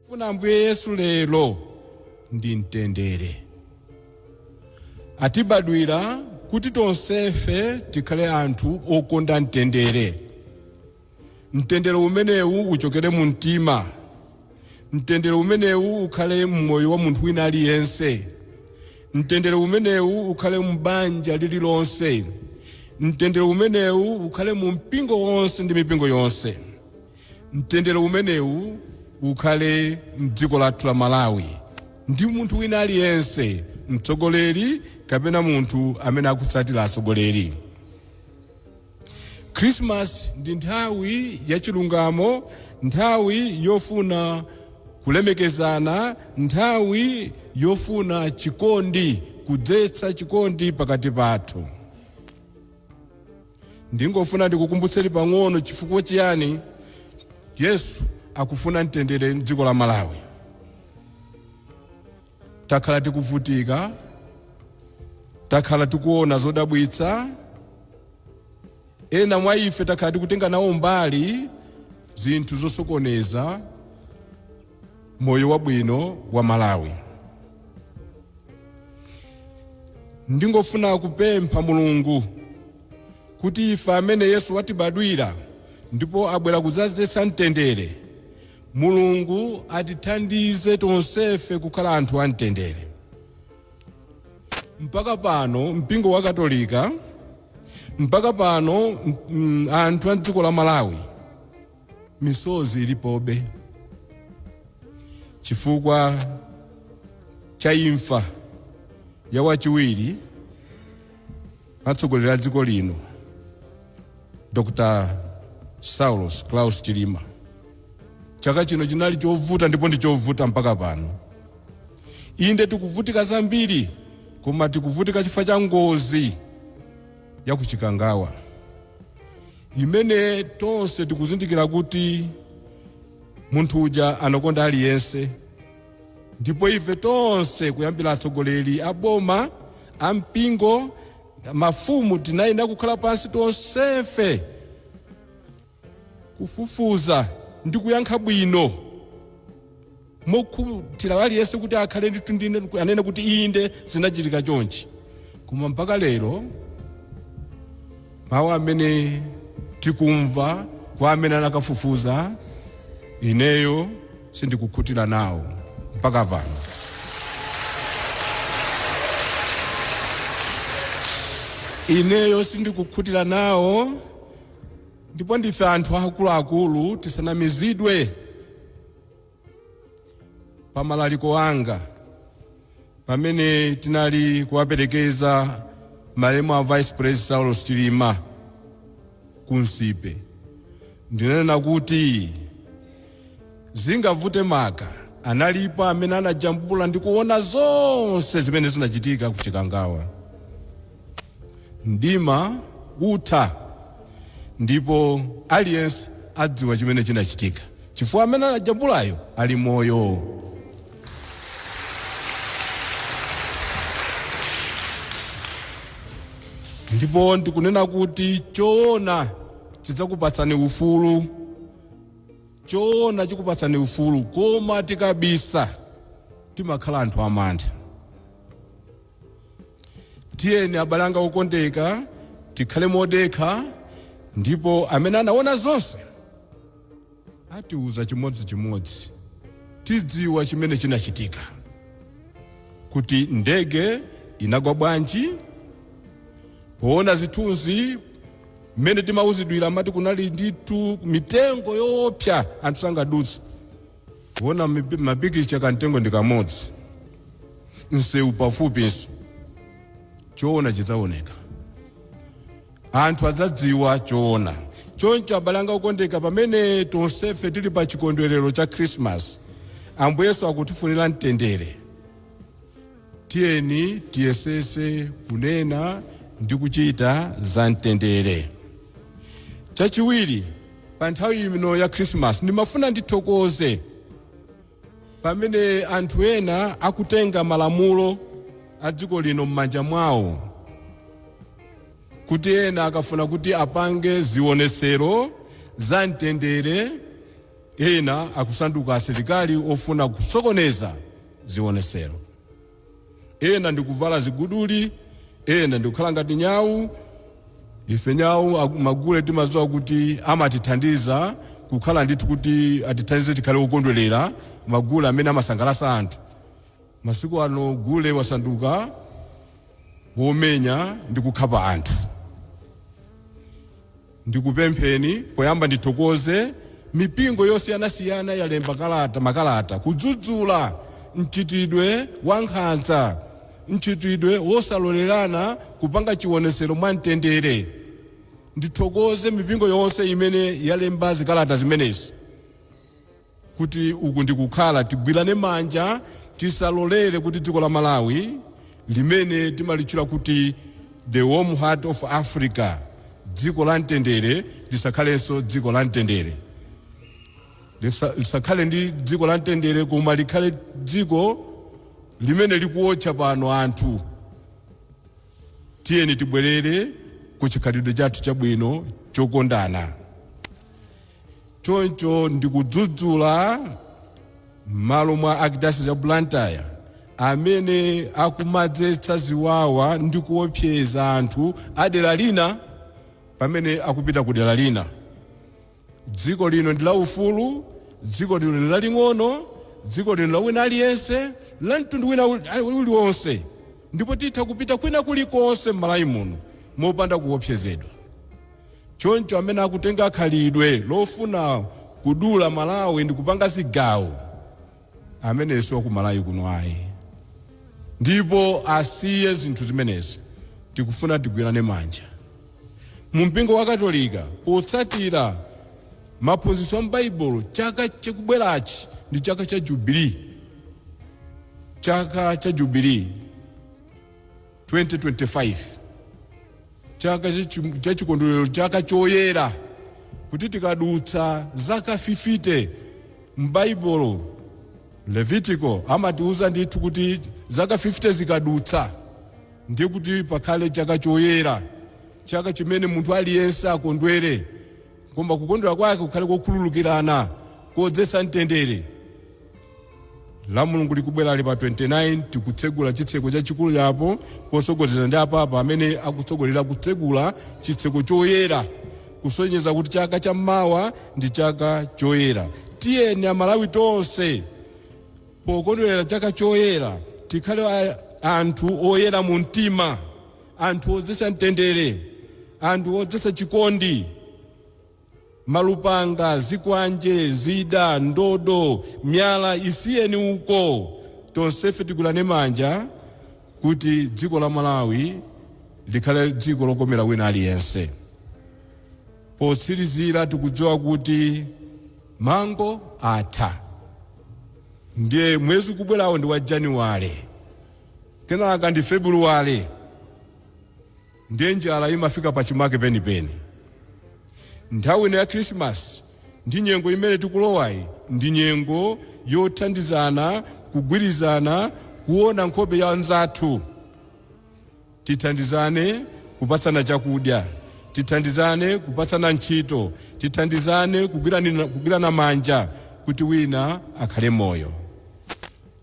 Funa Ambuye Yesu lero ndi mtendere. Atibadwira kuti tonsefe tikhale anthu okonda mtendere. Mtendere umenewu uchokere mu mtima. Mtendere umenewu ukhale mmoyo wa munthu wina aliyense. Mtendere umenewu ukhale m'banja lililonse. Mtendere umenewu ukhale mu mpingo wonse ndi mipingo yonse. Mtendere umenewu ukhale mdziko lathu la Malawi ndi munthu wina aliyense, mtsogoleri kapena munthu amene akutsatira atsogoleri. Christmas ndi nthawi yachilungamo, nthawi yofuna kulemekezana, nthawi yofuna chikondi, kudzetsa chikondi pakati pathu. Ndingofuna ndikukumbutseni pang'ono chifukwa chiyani Yesu akufuna mtendere mdziko la Malawi. Takhala tikuvutika, takhala tikuona zodabwitsa, ena mwa ife takhala tikutenga nawo mbali zinthu zosokoneza moyo wabwino wa Malawi. Ndingofuna kupempha Mulungu kuti ife amene Yesu watibadwira ndipo abwera kudzazetsa mtendere, Mulungu atithandize tonsefe kukhala anthu a mtendere. Mpaka pano mpingo wa Katolika, mpaka pano anthu a dziko la Malawi, misozi ilipobe chifukwa cha imfa ya wachiwiri atsogoleri a dziko lino, Dr. Saulos Klaus Chilima. Chaka chino chinali chovuta ndipo ndi chovuta mpaka pano. Inde tikuvutika zambiri, koma tikuvutika chifukwa cha ngozi ya kuchikangawa imene tonse tikuzindikira kuti munthu uja anakonda aliyense, ndipo ife tonse kuyambira atsogoleri a boma, a mpingo, mafumu, tinayenera kukhala pansi tonsefe kufufuza ndi kuyankha bwino mokhutira aliyense kuti akhale ndithu ndine anene kuti inde zinachitika chonchi. Koma mpaka lero mawu amene tikumva kwa amene anakafufuza, ineyo sindikukhutira nawo mpaka pano. Ineyo sindikukhutira nawo, ndipo ndife anthu akuluakulu, tisanamizidwe. Pamalaliko anga pamene tinali kuwaperekeza malemu a Vice President Saulos Chilima ku Nsipe, ndinanena kuti zingavute maka analipo amene anajambula ndi kuona zonse zimene zinachitika ku Chikangawa. Mdima utha ndipo aliyense adziwa chimene chinachitika, chifukwa amene anajambulayo ali moyo. Ndipo ndikunena kuti choona chidzakupatsani ufulu, choona chikupatsani ufulu, koma tikabisa timakhala anthu amantha. Tiyeni abale anga okondeka tikhale modekha, ndipo amene anaona zonse atiuza chimodzimodzi, tidziwa chimene chinachitika, kuti ndege inagwa bwanji. Poona zithunzi mmene timauzidwira, amati kunali ndithu mitengo yoopsa, anthu sangadutse. Kuona mapikicha kamtengo ndi kamodzi, msewu pafupinso. Choona chidzaoneka, anthu adzadziwa choona. Choncho abale anga okondeka, pamene tonsefe tili pa chikondwerero cha Christmas, Ambuye Yesu akutifunira mtendere. Tiyeni tiyesese kunena ndi kuchita za mtendere. Chachiwiri, pa nthawi ino ya Christmas ndimafuna ndithokoze pamene anthu ena akutenga malamulo a dziko lino m'manja mwawo. Kuti ena akafuna kuti apange zionesero za mtendere, ena akusanduka asilikali ofuna kusokoneza zionesero. Ena ndikuvala ziguduli, ena ndikukhala ngati nyawu. Ife nyawu, magule timadziwa kuti amatithandiza kukhala ndithu kuti atithandize tikhale okondwerera, magule amene amasangalatsa anthu. Masiku ano gule wasanduka womenya ndi kukhapa anthu. Ndikupempheni, poyamba ndithokoze mipingo yosiyanasiyana yalemba kalata, makalata kudzudzula mchitidwe wa nkhanza, mchitidwe wosalolerana kupanga chionesero mwa mtendere. Ndithokoze mipingo yonse imene yalemba zikalata zimenezi kuti uku ndikukhala tigwirane manja, tisalolere kuti dziko la Malawi limene timalitchula kuti the warm heart of Africa, dziko la mtendere, lisakhalenso dziko la mtendere. Lisakhale ndi dziko la mtendere koma likhale dziko limene likuwotcha pano anthu. Tiyeni tibwerere ku chikhalidwe chathu chabwino chokondana. Choncho ndikudzudzula m'malo mwa Archdiocese ya Blantyre amene akumadzetsa ziwawa ndi kuopseza anthu a dera lina pamene akupita ku dera lina. Dziko lino ndi la ufulu, dziko lino ndi laling'ono, dziko lino la wina aliyense, la mtundu wina uliwonse, ndipo titha kupita kwina kulikonse m'Malawi muno mopanda kuopsezedwa. Choncho amene akutenga khalidwe lofuna kudula Malawi ndi kupanga zigawo, amenenso ku Malawi kuno ayi, ndipo asiye zinthu zimenezi. Tikufuna tigwirane manja. Mu mpingo wa Katolika, potsatira maphunzitso a m'Baibulo, chaka chikubwerachi ndi chaka cha Jubilee, chaka cha Jubilee 2025, chaka cha chikondwerero, chaka choyera, kuti tikadutsa zaka 50. M'Baibulo Levitico amatiuza ndithu kuti zaka 50 zikadutsa ndiye kuti pakhale chaka choyera, chaka chimene munthu aliyense akondwere, koma kukondwera kwake kukhale kokhululukirana, kodzetsa mtendere. La Mulungu likubwera ali pa 29 tikutsegula chitseko chachikulu yapo posogozera ndi apapa amene akutsogolera kutsegula chitseko choyera, kusonyeza kuti chaka chammawa ndi chaka choyera. Tiyeni Amalawi tonse pokondwerera chaka choyera tikhale anthu oyera mu mtima, anthu odzetsa mtendere, anthu odzetsa chikondi. Malupanga, zikwanje, zida, ndodo, miyala isiyeni uko. Tonsefe tigwirane manja kuti dziko la Malawi likhale dziko lokomera wina aliyense. Potsirizira, tikudziwa kuti mango atha, ndiye mwezi ukubwerawo ndi wa Januwale, kenaka ndi Februwale, ndiye njala imafika pachimake penipeni. Nthawi ino ya Krismasi ndi nyengo imene tikulowayi ndi nyengo yothandizana, kugwirizana, kuona nkhope ya anzathu. Tithandizane kupatsana chakudya, tithandizane kupatsana ntchito, tithandizane kugwirana manja kuti wina akhale moyo.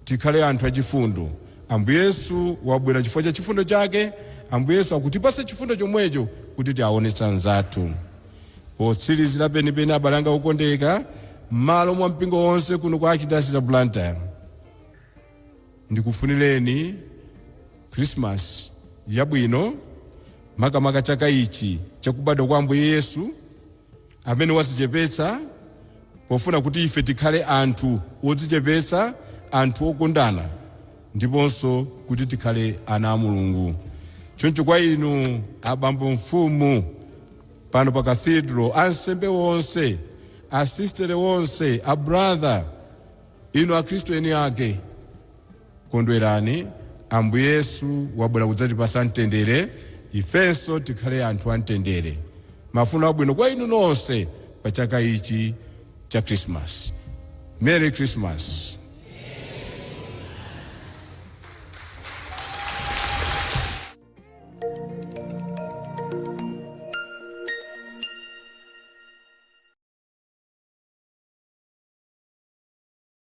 Tikhale anthu achifundo. Ambuye Yesu wabwera chifukwa cha chifundo chake. Ambuye Yesu akutipasa chifundo chomwecho kuti tiaonetsa anzathu. Potsirizira penipeni, abale anga okondeka, m'malo mwa mpingo wonse kuno kwa Archdiocese ya Blantyre, ndikufunireni Krismasi yabwino, makamaka chaka ichi chakubadwa kwa Ambuye Yesu amene wadzichepetsa pofuna kuti ife tikhale anthu odzichepetsa, anthu okondana, ndiponso kuti tikhale ana a Mulungu. Choncho kwa inu abambo mfumu pano pa cathedral, ansembe wonse, asistere wonse, abrother, inu Akhristu eni ake, kondwerani. Ambuye Yesu wabwera kudzatipasa mtendere, ifenso tikhale anthu amtendere. Mafuno abwino kwa inu nonse pa chaka ichi cha Christmas. Merry Christmas.